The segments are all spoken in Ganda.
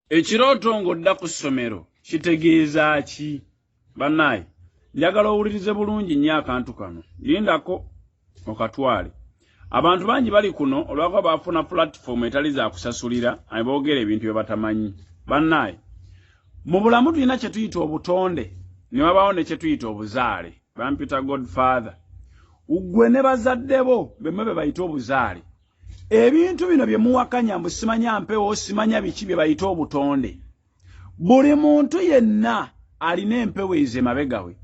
Ekirooto ng'odda ku ssomero kitegeeza ki? Bannaaye, njagala owulirize bulungi nnyo akantu kano. Lindako okatwale. Abantu bangi bali kuno olwakuba baafuna pulatifomu etali za kusasulira boogera ebintu bye batamanyi. Bannaaye, mu bulamu tulina kye tuyita obutonde ne wabaawo ne kye tuyita obuzaale. Bampita Godfather. Ggwe ne bazadde bo bemmwe be bayita obuzaale. Ebintu bino bye muwakanya mbu simanya mpewo, simanya biki, bye bayita obutonde. Buli muntu yenna alina empewo ezo emabega we,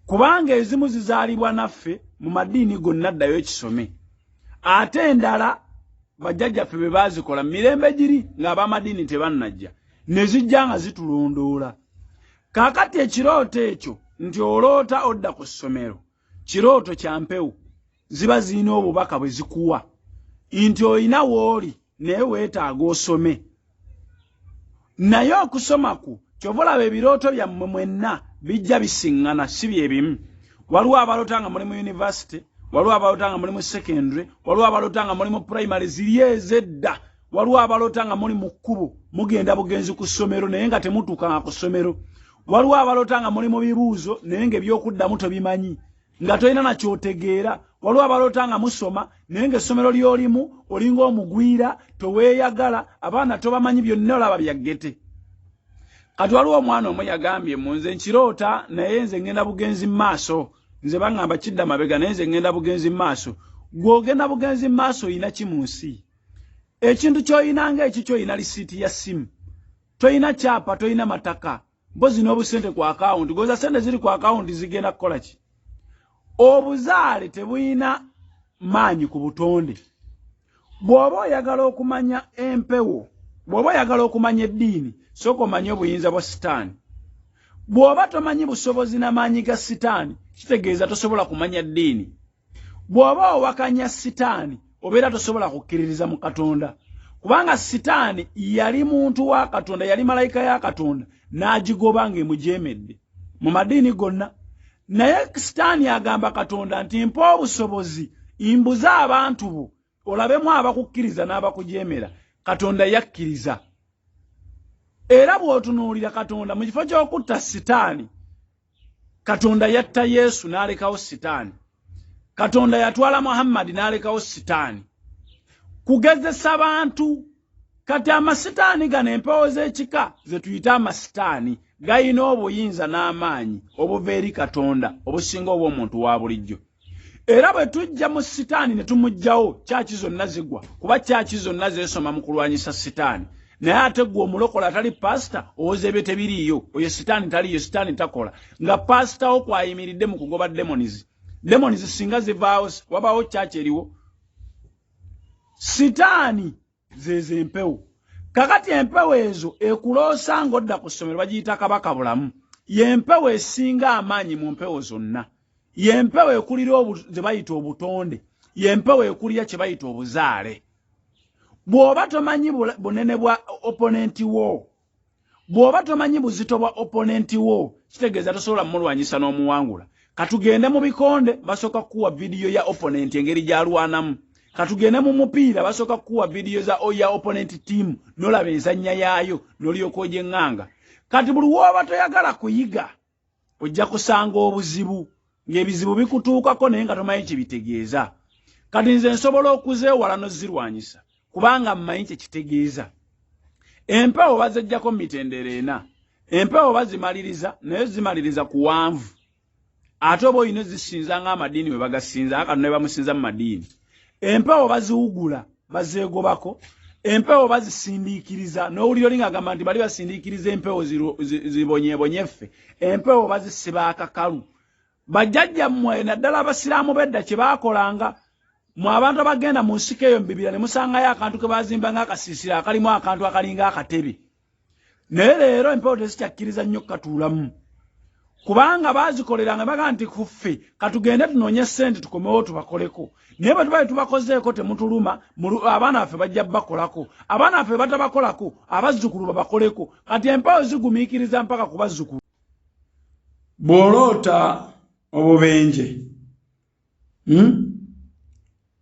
kubanga ezimu zizaalibwa naffe mu madiini gonna, ddayo ekisome, ate endala bajjajjaffe be baazikola mu mirembe giri ng'ab'amadiini tebannajja, ne zijja nga zitulondoola. Kaakati ekirooto ekyo nti oloota odda ku ssomero, kirooto kya mpewo. Ziba zirina obubaka bwe zikuwa nti olina w'oli naye weetaaga osome. Naye okusoma kwo, kyova olaba ebirooto byammwe mwenna bijja bisiŋŋana, si bye bimu. Waliwo abaloota nga muli mu university, waliwo abaloota nga muli mu secondary, waliwo abaloota nga muli mu primary ziri ez'edda, waliwo abaloota nga muli mu kkubo mugenda bugenzi ku ssomero naye nga temutuukanga ku ssomero, waliwo abaloota nga muli mu bibuuzo naye ng'ebyokuddamu tobimanyi, nga tolina nakyotegeera, waliwo abaloota nga musoma naye ng'essomero ly'olimu olinga omugwira, toweeyagala, abaana tobamanyi, byonna olaba byaggete. Kati waliwo omwana omu yagambye mu nze nkiroota naye nze ngenda bugenzi mu maaso, nze baŋŋamba kidda mabega naye nze ngenda bugenzi mu maaso. Gw'ogenda bugenzi mu maaso oyina ki mu nsi? Ekintu ky'oyina nga ekikyo, oyina lisiiti ya ssimu, toyina kyapa, toyina mataka, mpozi n'obusente ku akawunti. Goza sente ziri ku akawunti zigenda kukola ki? Obuzaale tebuyina maanyi ku butonde. Bw'oba oyagala okumanya empewo, bw'oba oyagala okumanya eddiini, sooka omanye obuyinza bwa sitaani. Bw'oba tomanyi busobozi n'amaanyi ga sitaani, kitegeeza tosobola kumanya ddiini. Bw'oba owakanya sitaani, obeera tosobola kukkiririza mu Katonda, kubanga sitaani yali muntu wa Katonda, yali malayika ya Katonda n'agigoba ng'emujeemedde mu madiini gonna. Naye sitaani agamba Katonda nti, "Mpa obusobozi mbuze abantu bo, olabemu abakukkiriza n'abakujeemera." Katonda yakkiriza. Era bw'otunuulira Katonda, mu kifo ky'okutta sitaani, Katonda yatta Yesu n'alekawo sitaani. Katonda yatwala Muhammadi n'alekawo sitaani kugezesa bantu. Kati amasitaani gano, empewo z'ekika ze tuyita amasitaani, gayina obuyinza n'amaanyi obuva eri Katonda obusinga obw'omuntu wa bulijjo. Era bwe tujja mu sitaani ne tumuggyawo, kyaki zonna zigwa, kuba kyaki zonna zeesoma mu kulwanyisa sitaani. Naye ate gwe omulokola atali pasita owoza ebyo tebiriiyo, oyo sitaani taliiyo, sitaani takola, nga pasitawo kwayimiridde mu kugoba demons. Demons singa zivaawo, wabaawo kyaki eriwo? Sitaani zezo empewo. Kakati empewo ezo ekuloosa ng'odda ku ssomero bagiyita kabaka bulamu. Yempewo esinga amaanyi mu mpewo zonna, yempewo ekulira ze bayita obutonde, yempewo ekulira kye bayita obuzaale. Bw'oba tomanyi bunene bwa opponent wo, bw'oba tomanyi buzito bwa opponent wo, kitegeeza tosobola mumulwanyisa n'omuwangula. Katugende mu bikonde, basooka kukuwa vidiyo ya opponent engeri gy'alwanamu. Katugende mu mupiira, basooka kukuwa vidiyo za ya opponent team n'olaba enzannya yaayo n'olyoka ogyeŋŋanga. Kati buli wooba toyagala kuyiga, ojja kusanga obuzibu ng'ebizibu bikutuukako naye nga tomanyi kibitegeeza. Kati nze nsobola okuzeewala n'ozirwanyisa kubanga mmanyi kye kitegeeza. Empewo bazeggyako mu mitendera ena. Empewo bazimaliriza, naye zimaliriza kuwanvu, ate oba olina ozisinza ng'amadiini bwe bagasinza. Katonda ne bamusinza mu madiini. Empewo baziwugula, bazeegobako. Empewo bazisindiikiriza, n'owulira oli ng'agamba nti bali basindiikiriza empewo zibonyeebonye ffe. Empewo bazisiba akakalu. Bajjajjammwe, naddala abasiraamu b'edda, kye baakolanga mu abantu abagenda mu nsiko eyo mu bibira ne musangayo akantu ke bazimba ng'akasiisira akalimu akantu akalinga akatebe. Naye leero empewo tezikyakkiriza nnyo kukatuulamu, kubanga baazikoleranga baga nti kuffe katugende tunoonye ssente tukomewo tubakoleko, naye bwe tuba tubakozeeko temutuluma, abaana baffe bajja bakolako, abaana baffe batabakolako, abazzukulu babakoleko. Kati empewo zigumiikiriza mpaka ku bazzukulu. Bw'oloota obubenje,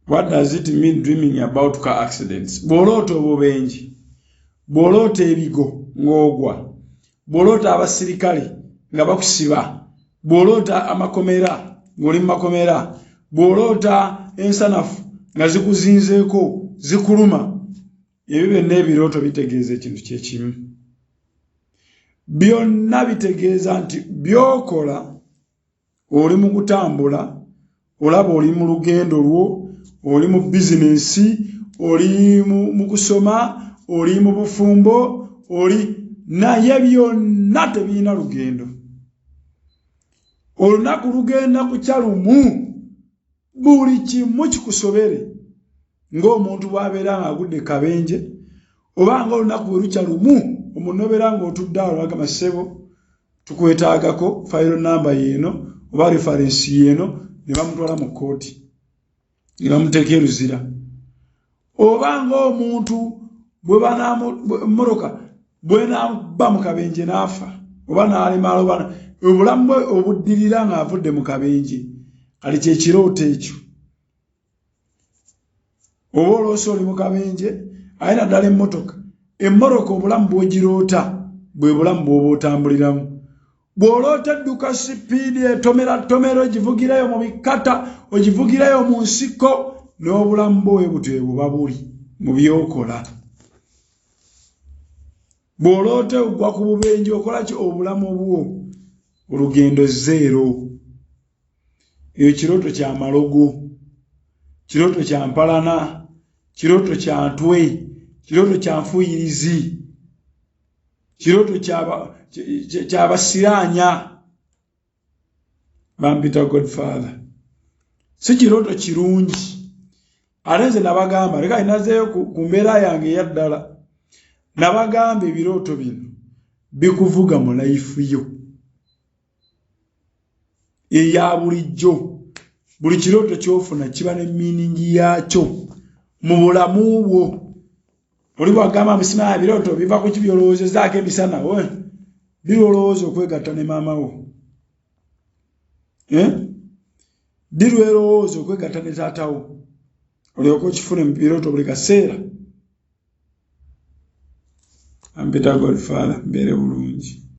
What does it mean, dreaming about car accidents? Bw'oloota obubenje, Bw'oloota ebigo ng'ogwa, bw'oloota abasirikale nga bakusiba, bw'oloota amakomera ng'oli mu makomera, bw'oloota ensanafu nga zikuzinzeeko zikuluma, ebyo byonna ebirooto bitegeeza ekintu kyekimu. Byonna bitegeeza nti by'okola oli mu kutambula, olaba oli mu lugendo lwo, oli mu bizinensi, oli mu kusoma, oli mu bufumbo, oli naye byonna tebirina lugendo. Olunaku lugenda kukya lumu, buli kimu kikusobere ng'omuntu bw'abeera ng'agudde kabenje, oba ng'olunaku bwe lukya lumu omuntu n'obeera ng'otudde awo agamba ssebo tukwetaagako fayiro namba yeeno oba referensi yeeno, ne bamutwala mu kkooti ne bamuteeka e Luzira. Oba ng'omuntu bwe mmotoka bw'enaamubba mu kabenje n'afa oba n'alemala oba obulamu bwe obuddirira ng'avudde mu kabenje, kali kye kirooto ekyo. Oba oloosa oli mu kabenje, aye naddala emmotoka, emmotoka obulamu bw'ogiroota bwe bulamu bw'oba otambuliramu. Bw'oloota edduka sipiidi etomera tomera, ogivugirayo mu bikata, ogivugirayo mu nsiko, n'obulamu bwo bwe butyo bwe buba buli mu by'okola. Bw'oloota ogwa ku bubenje, okola ki? Obulamu bwo olugendo zero. Eyo kirooto kya malogo, kirooto kya mpalana, kirooto kya ntwe, kirooto kya nfuuyirizi, kirooto kyabasiraanya. Bampita Godfather. Si kirooto kirungi. Ate nze nabagamba, leka nazeeyo ku mbeera yange eya ddala, nabagamba ebirooto bino bikuvuga mu life yo eya bulijjo. Buli kirooto ky'ofuna kiba ne meaning yaakyo mu bulamu bwo. Oli bwagamba musima ebirooto biva ku ki byolowoozezaako emisana, biri olowooza okwegatta ne maama wo, eh? Ddi lwerowooza okwegatta ne taata wo, olyoke okifune mu birooto buli kaseera. Ampita Godfather, mbeere bulungi.